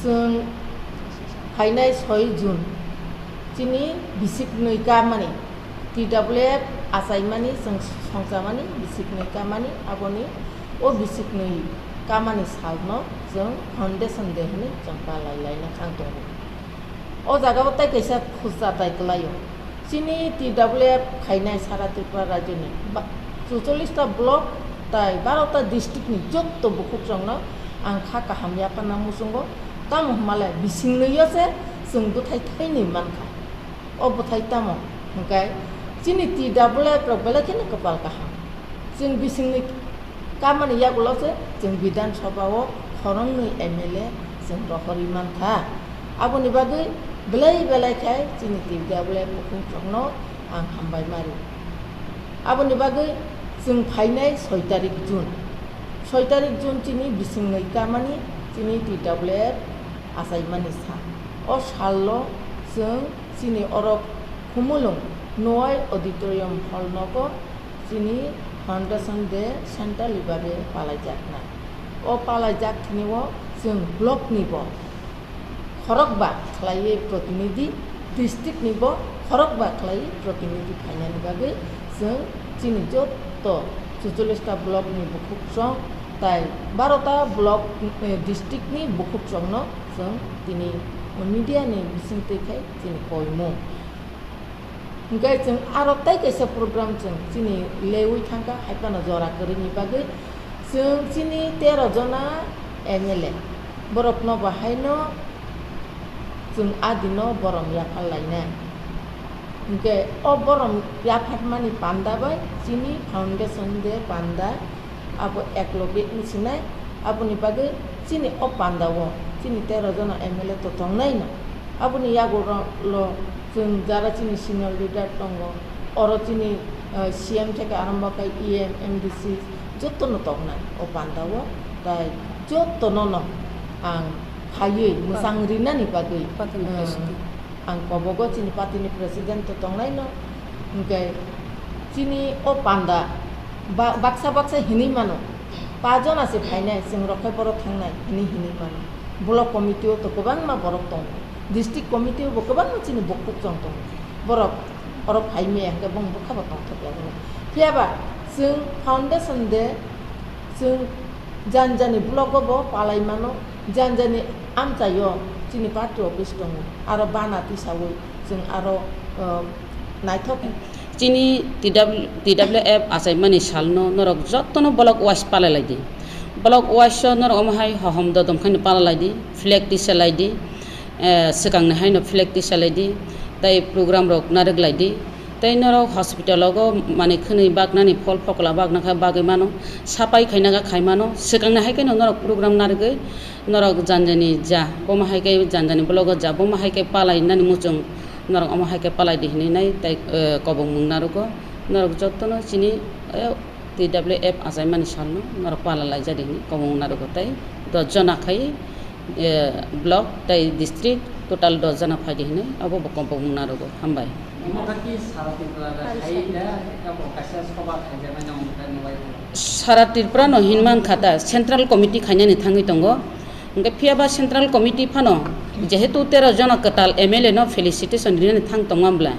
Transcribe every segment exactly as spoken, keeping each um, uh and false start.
Chwng phainai soi June chini bisik nwi kamani, T W F achaimani chwng songchamani bisik nwi kamani, aboni o bisik nwi kamani salno chwng Foundation Day hwnwi chwng palai laina thang tongo. O jagao tei kaisa khursa tai kwlaio. Chini T W F khainai sara Tripura rajyoni ba-, chuchollish ta block tai baro ta district ni jotto bukhuk chwngno ang kha kaham yapharna muchungo. Tamo hwnmale bising nwi yo se chwng bwthai thainwi mankha. O bwthai tamo hwnkhe chini T W F rok belai kheno kwpal kaham. Chwng bisingni kamani yagulo se chwng Bidhan Sabha o khoroknwi M L A chwng rohorwi mankha. Aboni bagwi belai belai khai chini T W F bukhuk chwngno ang hambai mari. Aboni bagwi chwng phainai soi tarik June. Soi tarik June chini bisingni kamani chini T W F achaimani sa. O salno chwng chini oro Khumulwng Noai Auditorium Hall nogo chini Foundation Day centrally babe palaijaknai. O palaijak thani o chwng block ni bo khorokba khlaiwi protinidhi, district ni bo khorokba khlaiwi protinidhi phainani bagwi chwng chini jotto chuchollish ta block ni bukhuk chwng tai baro ta block, eh, district ni bukhuk chwng no chwng tini media ni bisingtwi khai chini koimung. Hwnkhe chwng aro tei kaisa program chwng chini leui thangkha, hai phano jora kwrwini bagwi chwng chini tero jona M L A borokno bo haino chwng a dino borom yaphar lainai. Hwnkhe o borom yapharmani panda bai chini Foundation Day panda abo ekloge wngsinai. Aboni bagwi chini o panda o chini tero jona M L A to tongnaino. Aboni yagulo chwng jara chini senior leader tongo, oro chini, eh, C M theke arombo khe E M, M D C jotono tongnai o panda o. Tai jotono no ang phaiwi mwchang rinani bagwi, party ni, eh, president. Ang kobogo chini party ni president to tongnaino, hwnkhe chini o panda ba-, baksa baksa hinwi mano, pa jona se phainai, chwng rok khai borok thangnai hinwi hinwi mano. Block committee o to kwbangma borok tongo, district committee o bo kwbangma chini bukhuk chwng tongo, borok oro phai maya hwnkhe bong bwkha bo tongthok ya hwnwi. Phiya ba chwng Foundation Day chwng jani jani block o bo palai mano, jani jani amchaio chini party office tongo, aro bana tisaui chwng aro, uh, naithok. Chini T W, T W F achaimani salno norok jotono block wise palai lai di. Block wise o norok omo hai hohom dodom khaino palai lai di, flag tisa lai di, eh, swkangni haino flag tisa lai di, tei program rok narwk lai di. Tei norok hospital o manwi khwnwi baknani, phol phokola bakna khe bagwi mano, sapai khaina khe khai mano, swkangni hai kheno norok program narwgwi norok jani jani ja, bomo hai khe jani jani block o ja, bomo hai khe palai nani muchung, norok omo hai khe palai di hinwi nai tei, eh, kobong mung narwgo. Norok jotono chini, eh, T W F achaimani salno norok pala laijadi hinwi kobong narwgo tei dos jona khai, eh, block tei district total dos jona phaidi hinwi abo bo kobong narwgo. Hambai. Omo khe ki sara Tripura hai da, abo kaisa soba khaijaknai nang nukha nukha. Sara Tripura no hinman kha ta central committee khainani thangwi tongo. Hwnkhe phiya ba central committee phano jehetu tero jona kwtal M L A no felicitation rinani thang tongma bwla.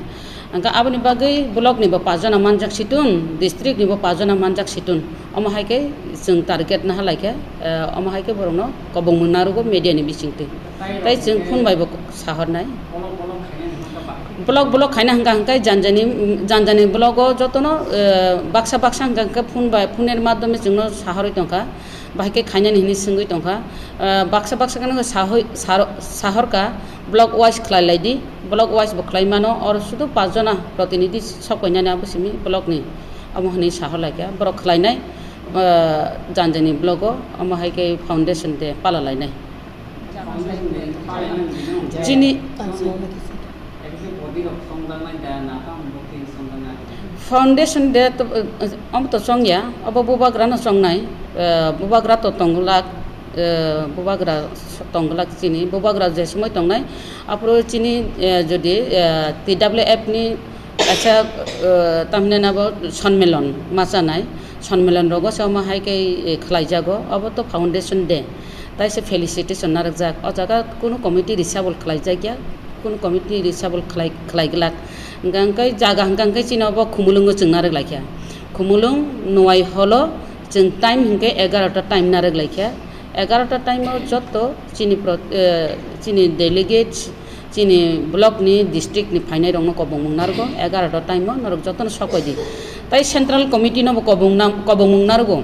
Hwnkhe aboni bagwi block ni bo pajona manjak situn, district ni bo pajona manjak situn. Omo hai khe chwng target naha lai khe, eh, omo hai khe borokno kobong mung narwgo media ni bisingtwi. Tai chwng phone bai bo sahornai. Block, block khaina hwnkha hwnkhe janjani, janjani block o jotono, eh, baksa baksa hwnkha hwnkhe phone bai, phone ni madhyome chwngno sahorwi tongkha. Bahai khe khainani hinwi swngwi tongkha. Ah, baksa baksa kheno sahoi-, saro-, sahorkha, block wise khlai lai di, block wise bo khlai mano, oro sudu pajona protinidhi sok painani abo simi block ni, abo hinwi sahor lai kha, borok khlainai, ah, janjani block o, omo hai khe foundation day pala lainai. Chini foundation day to, eh, omo to chongya, abo bubagra no chongnai, eh, bubagra to tongglak, eh, bubagra tongglak chini, bubagra je somoi tongnai, aphuru chini, eh, jodi, eh, T W F ni kaisa, eh, tamhinai abo sonmilon ma chanai, sonmilon rogo se omo hai khe, eh, khlai jago, abo to foundation day. Taisa felicitation narwkjak. O jaga kunu committee reshuffle khlaijakya, kunu committee reshuffle khlai, khlaiglak. Hwnkhe jaga hwnkhe chini obo Khumulwngo chwng narwk laikha. Khumulwng Nuai holo chwng time hwnkhe egarota time narwk laikha. Egarota time o jotto chini pro-, eh, chini delegates, chini block ni, district ni phainai rokno kobongmung narwgo, egarota time o norok jotono sokoidi. Tai central committee no bo kobongna-, kobongmung narwgo.